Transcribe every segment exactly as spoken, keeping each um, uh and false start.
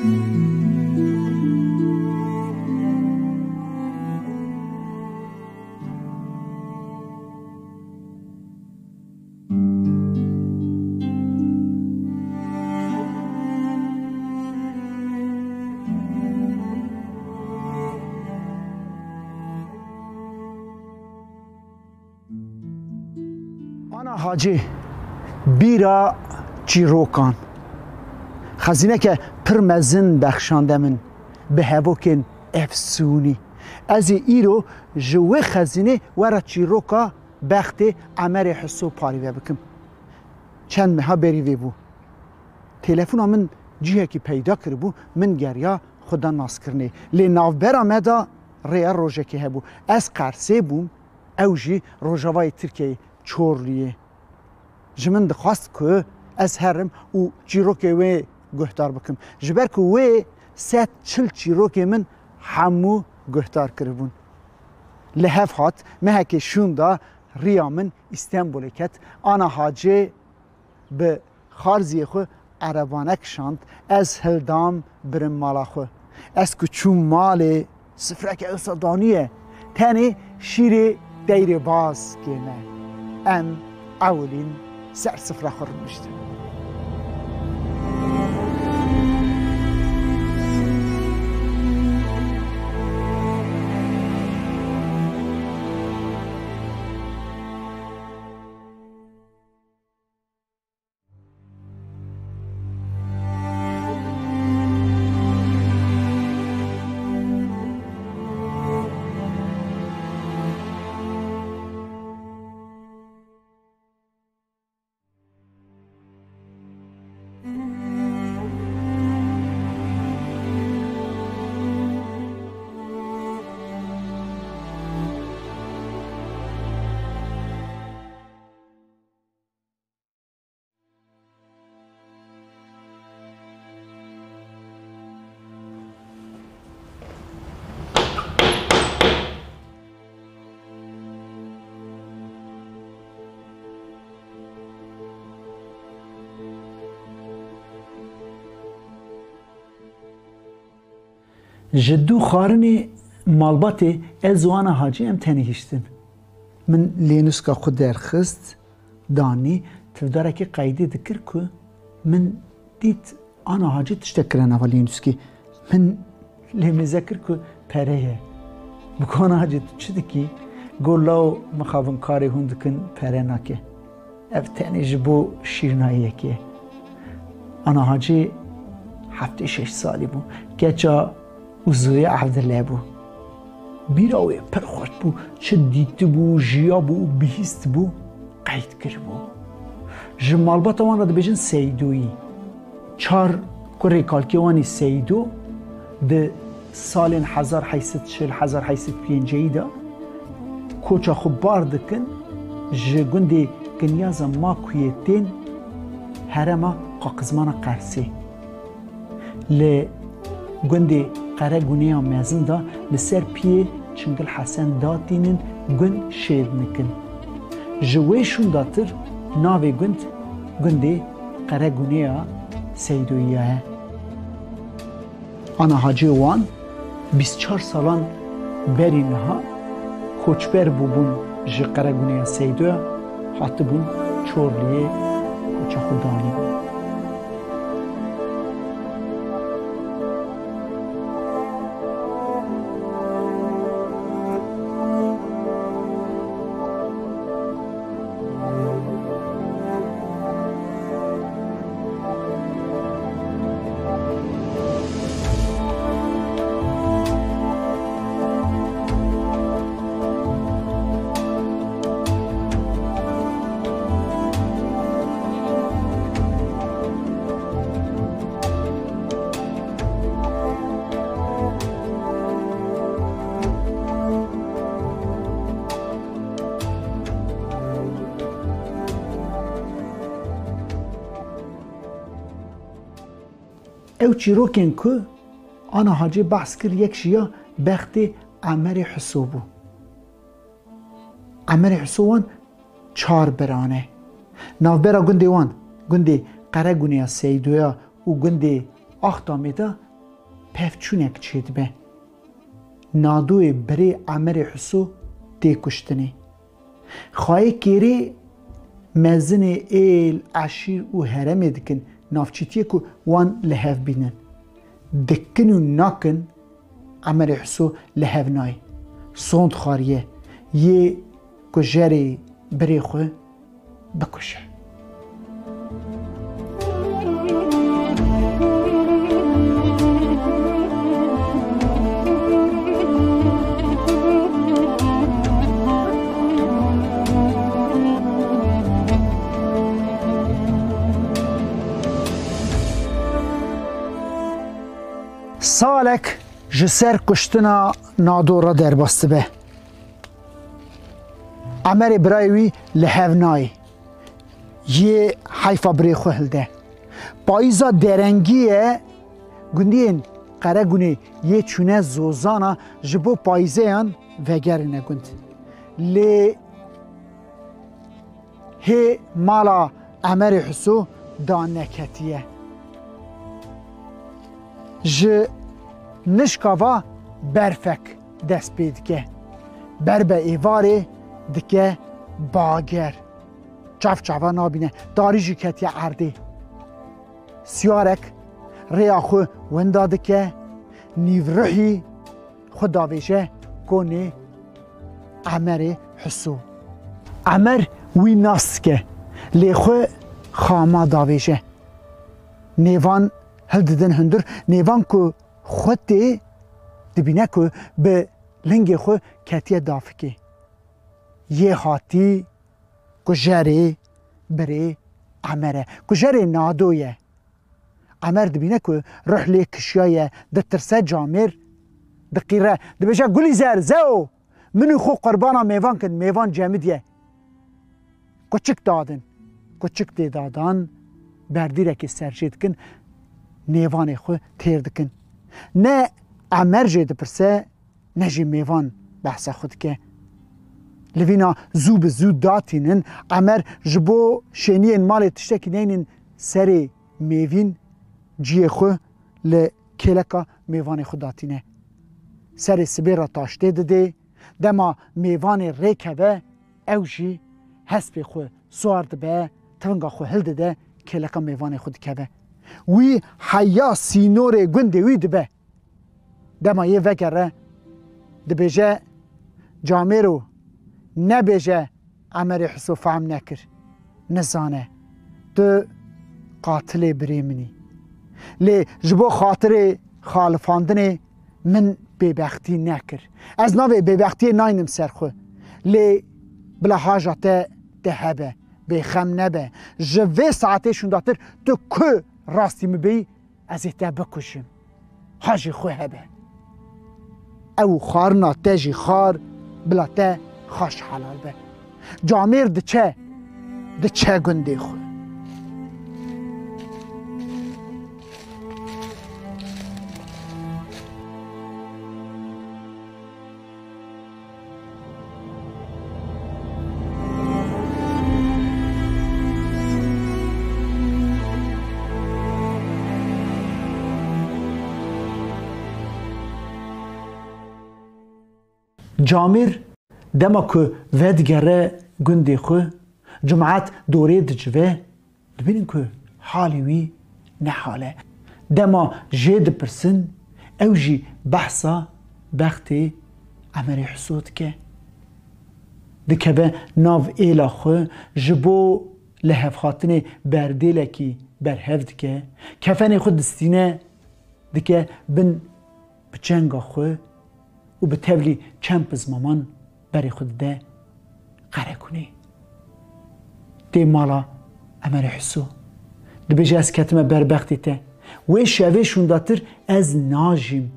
Ana Hacê, bîra çîrokan. Xezîneke pir mezin bexşande min bi hevokên efsûnî. Ez ê îro ji wê xezînê we re çîroka bextê Emerê Hiso parîve bikim. Çend meha berî vê bû. Telefona min cihekî peyda kiribû, min geriya xwe da naskirinê. Lê navbera me de rêya rojekê hebû. Ez Qersê bûm, ew jî rojavayê Tirkiyeyê, Çorluyê. Ji min dixwest ku ez herim û çîrokê wê guhdar bikim. Ji ber ku wê sed çil çîrokê min hemû guhdar kiribûn. Li hev hat, mehekê şûnda riya min Îstenbolê ket. Ana Hacê bi xarziyê xwe erebane kişand, ez hildam birim mala xwe. Ez ku çûm malê, sifreke wisa daniye, tenê şîrê deyrê bazkê me. Em ewilîn ser sifra xwe rûniştin. Ji dû xwarinê malbatê ez û Ana Hacî em tenê hiştin. Min lênûska xwe derxist, danî, tivdarekî qeydê dikir ku min dît Ana Hacî tiştek kire nava lênûskê. Min lê mêze kir ku pere ye. Min got, "Ana Hacî, tu çi dikî?" Got, "Law mixabin karê hûn dikin, pere nake." Ev tenê ji bo şîrnayiyekê ye. Ana Hacî heftê şeş salî bû. Keça Uzoya Evdile bû. Bîra wê pir xurt bû. Çi dîtibû, jiyabû û bihîstibû, qeyd kiribû. Ji malbata wan re dibêjin Seydoyî. Çar kurê kalkê wan î Seydo di salên hezar heyt sed çil, hezar heyt sed pêncî de koça xwe bar dikin, ji gundê Kinyaza Makuyê tên herêma Qaqizmana Qersê. Li gundê Qeregûneya Mezin de li ser piyê Çingil Hesen datînin, gund şêl dikin. Ji wê şûndatir navê gund gundê Qeregûneya Seydoyiya ye. Ana Hacê wan bîst çar salan berî niha koçber bûbûn ji Qeregûneya Seydoya, hatibûn Çorliyê koça xwe danîbûn. Ew çîrokên ku Ana Hacê behs kir, yek ji ya bextê Emerê Hiso bû. Emerê Hiso wan çar birane. Navbera gundê wan, gundê Qeregûneya Seydoya û gundê Axtamê de pevçûnek çêdibe. Nadoyê birê Emerê Huso tê kuştinê. Xayê kêrê mezinê êl, eşîr û heremê dikin navçîtiyê ku wan li hev bînin. Dikin û nakin, Emerê Huso li hev nayê. Sond xwariye yê kujerê birê xwe bikuje. Salek ji ser kuştina Nado re derbas dibe. Emerê birayê wî li hev nayê. Yê heyfa birê xwe hilde. Payîza derengî ye, gundiyên Qeregunê yê çûne Zozana ji bo payîzeyan vegerine gund. Lê hê mala Emerê Huso daneketiye. Ji nişka va berfek dest pê dike. Ber be êvarê dike bager. Çav çava nabîne. Tarî jî ketiye erdê. Siyarek rêya xwe winda dike. Nîvruhî xwe davêje konê Emerê Huso. Emer wî nas dike, lê xwe xama davêje. Nêvan hildidin hundir, nêvan ku xwe tê dibîne ku bi lingê xwe ketiye dafikê. Yê hatî kujerê birê Emer e. Kujerê Nado ye. Emer dibîne ku ruh lê kişiyaye, ditirse camêr diqîre. Dibêje, Gulîzer, Zeo, min û xwe qurbana mêvan kin, mêvan cemidiye. Kuçik dadin. Kuçik tê dadan, berdîrekê ser jê dikin, nêvanê xwe têr dikin. Ne Emer jê dipirse, ne jî mêvan behsa xwe dike. Li vîna zû bi zû datînin, Emer ji bo şêniyên malê tiştekî neynin serê mêvîn, ciyê xwe li kêleka mêvanê xwe datîne. Serê sibê re taştê didê, dema mêvanê rêkeve, ew jî hespê xwe siwar dibe, tivinga xwe hildide, kêleka mêvanê xwe dikeve. Wî heya sînorê gundê wî dibe. Dema yê vegere, dibêje, Camêro, nebêje Emerê Huso fehm nekir, nizane. Tu qatilê birê min î. Lê ji bo xatirê xalifandinê min bêbextî nekir. Ez navê bêbextiyê naynim ser xwe. Lê bila haja te, te hebe, bêxem nebe. Ji vê saetê şûndatir tu ku rastî min bêyî, ez ê te bikujim. Hajî xwe hebe. Ew xwarina te jî xwar, bila te xweş helal be. Camêr diçe, diçe gundê xwe. Camêr dema ku vedigere gundê xwe, cimat dorê dicive, dibînin ku halê wî ne hal e. Dema jê dipirsin, ew jî behsa bextê Emerê Huso dike. Dikeve nav êla xwe, ji bo lihevhatinê berdêlekî berhev dike, kefenê xwe distîne, dike bin piçenga xwe û bi tevlî çend pizmaman berê xwe dide Qeregunê. Tê mala Emerê Huso. Dibêje, ez ketime ber bextê te. Wê şevê şûndatir ez najîm,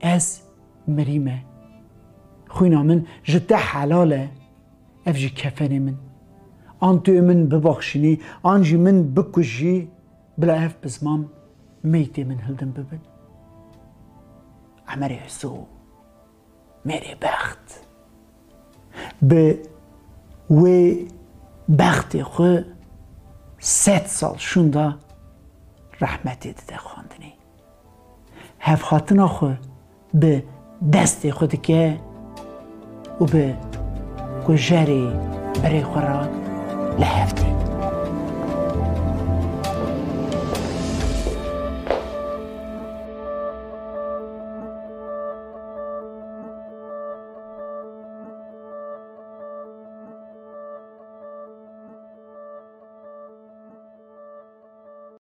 ez mirîme. Xwîna min ji te helal e, ev jî kefenê min. An tu yê min bibaxşînî, an jî min bikujî, bila ev pizmam meytê min hildin bibin. Emerê Huso, mêrê bext, bi wê bextê xwe sed sal şûnda rehmetê dide xwendinê. hevhatina xwe bi destê xwe dike û bi kujerê birê xwe re li hev tê.